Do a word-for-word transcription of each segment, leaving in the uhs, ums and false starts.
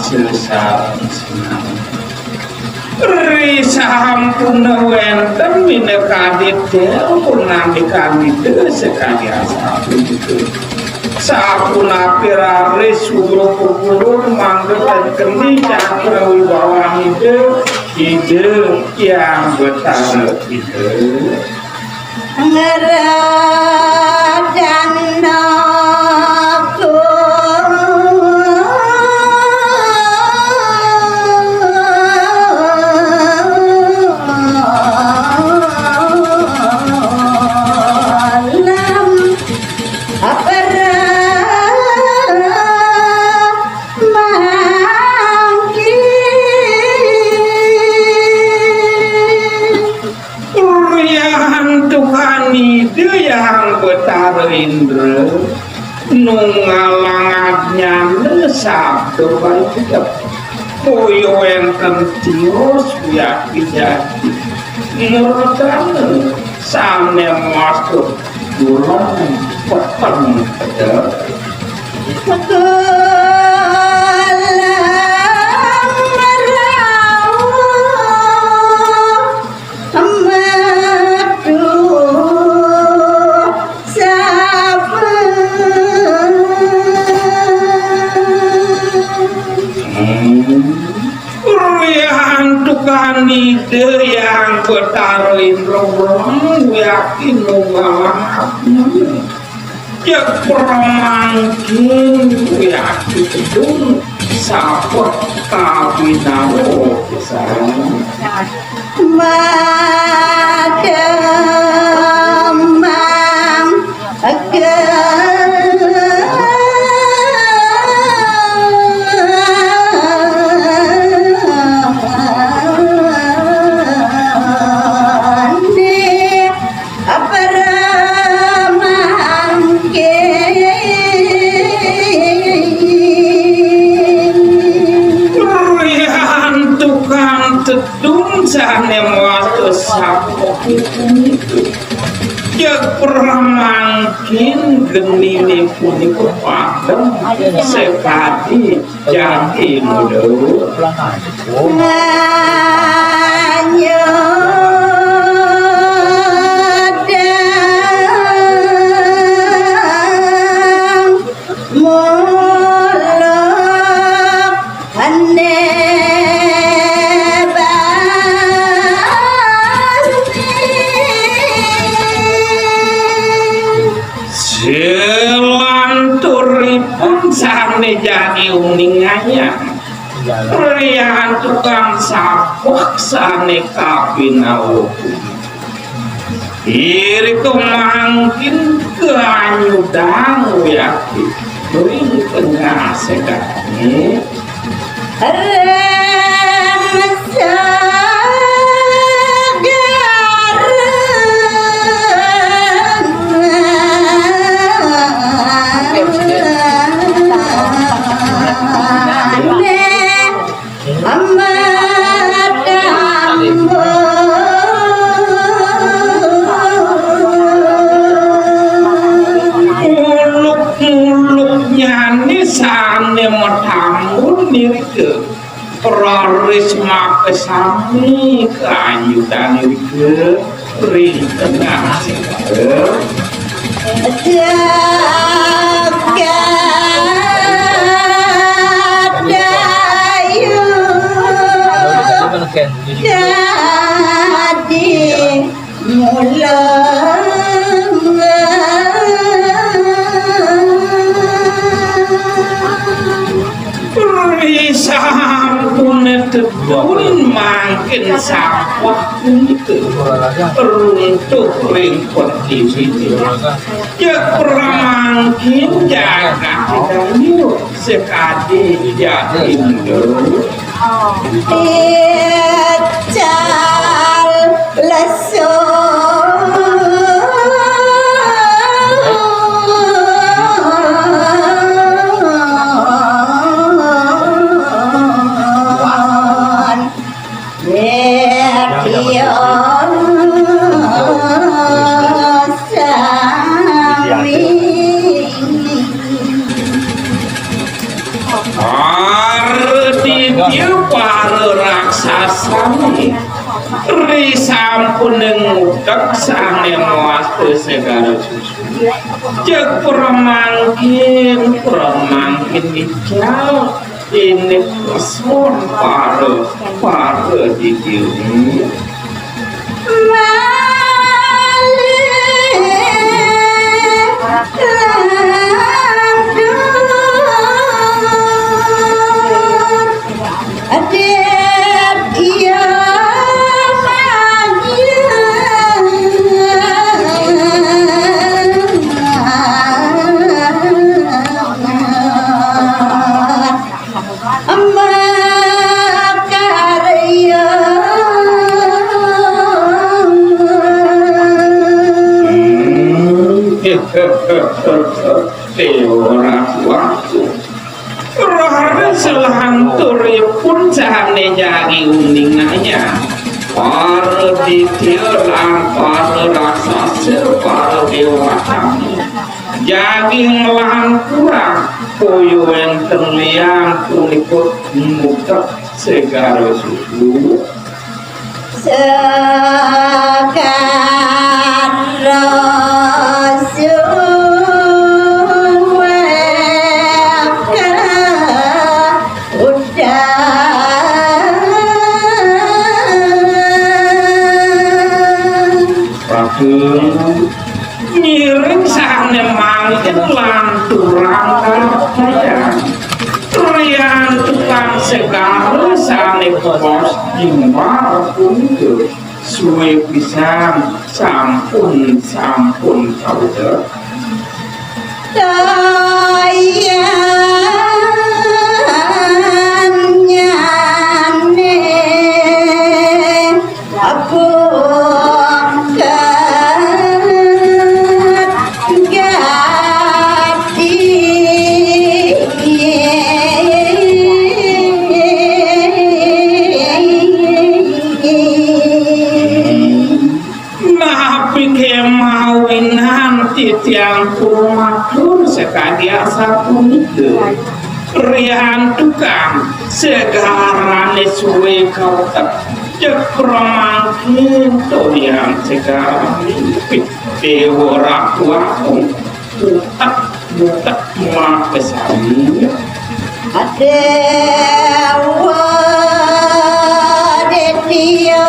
Sesat sinau. Ri sampun wenten minakadi pun nandikani sekadi asapunika. Sapunapi raris sugra pupulun mangga ten kendi cakra wibawan Ida, Ida Hyang Betara Ida. Ngradanaku lam aparamangkin. Riantukan Ida Hyang Betara Indra, nunggalang ajnana sabda paicep. Boya wenten tios wiakti jati. Murtana sane matur durung peteng pedek. Kula merauh metu sapa. Riantukan Ida Hyang Betara Indra Brahma wiakti nunggalang ajnana. Jeg pramangkin wiakti tedun sapa kawinawa pisan. Mademang geni aparamangkin. Riantukan tedun sane matur sapa punika. Jeg pramangkin genine punika padem sekadi jati muda. Nganyudang muluk ane basi. Selanturipun sane jagi uningayang. Riantukan sabeh sane kapinawa. Irika mangkin kanyudang wiakti ring tengah sekadane. Rem segar. Amat ambo. Muluk-muluknyane sane matambun nirika. Raris makasami kaanyudan nirika ring tengah. Jagat Dayu dadi mula. Risampun tedun mangkin sabeh punika runtuh ring pertiwi. Jeg pramangkin jagat Dayu sekadi jati muda. Ical lesu. Wan. Wetio sami. Arep Sasami ri sampun ngutek sané mawasta segara susu. Jeg pramangkin, pramangkin ical ini peson para, para didiuni. Déwa Ratu Agung. Raris lanturipun sané jagi uningayang para ditya lan para raksasa, para déwata. Jagi nglanturang kaya wénten liang punika ngutek segara susu. Segara suwéka udah. Raden, ngiring sané mangkin lanturang kaliyan. Riantukan segara sané pos jimbar punika. Suwé pisan sampun, sampun kawedar. Toyan nyané. Aku ket gati. Napi kemawinan titiang purun matur sakadi asapunika. Riantukan segarané suwé kautek, jeg pramangkin toyan segarané. Déwa Ratu Agung, utek, utek makasami. Déwa Détya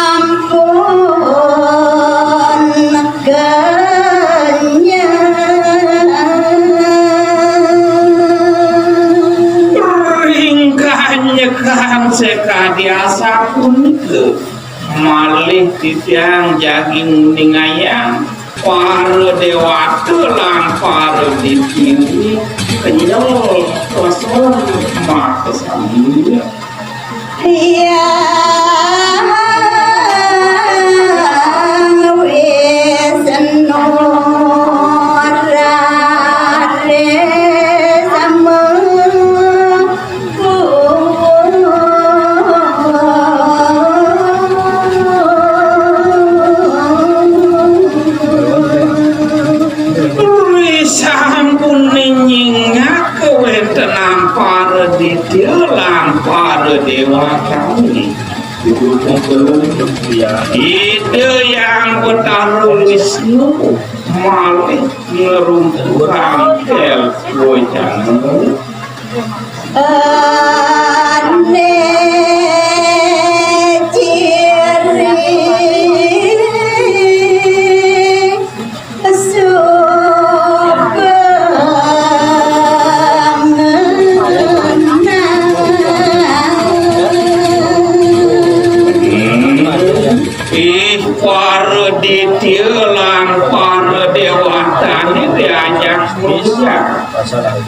sampun kenyang. Ring kanyekan sakadi asapunika, malih titiang jagi nguningayang para déwata lan para ditya kenyel peson makasami. Hyang Wisnu raris sama. Ri sampun nyingak kawéntenan para ditya lan para déwatané. Ida Hyang Betara Wisnu malih ngruntuhang kel wacana. Ané ciri suka menang. Ih, para ditya lan para déwatané diajak bisa.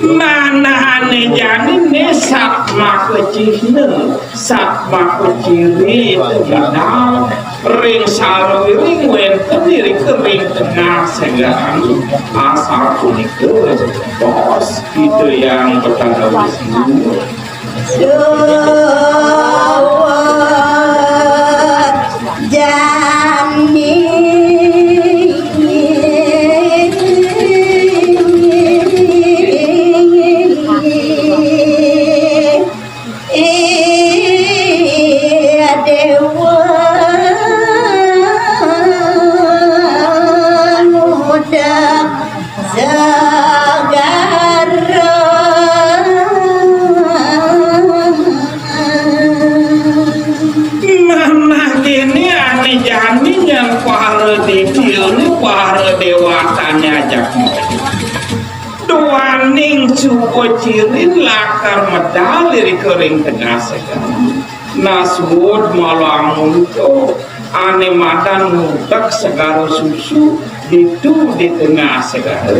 Manahane jani ne satmaka cihna, satmaka ciri tebidal ring saluiring wenten irika ring tengah segarane. Asapunika bos Ida Hyang Betara Wisnu. Suwat jani. Jani nyén para déwa, para déwatané ajak. Duaning suba cirin lakar medal irika ring tengah segara. Nah, suud malu amonto ané madan ngudek segara susu ditu di tengah segara.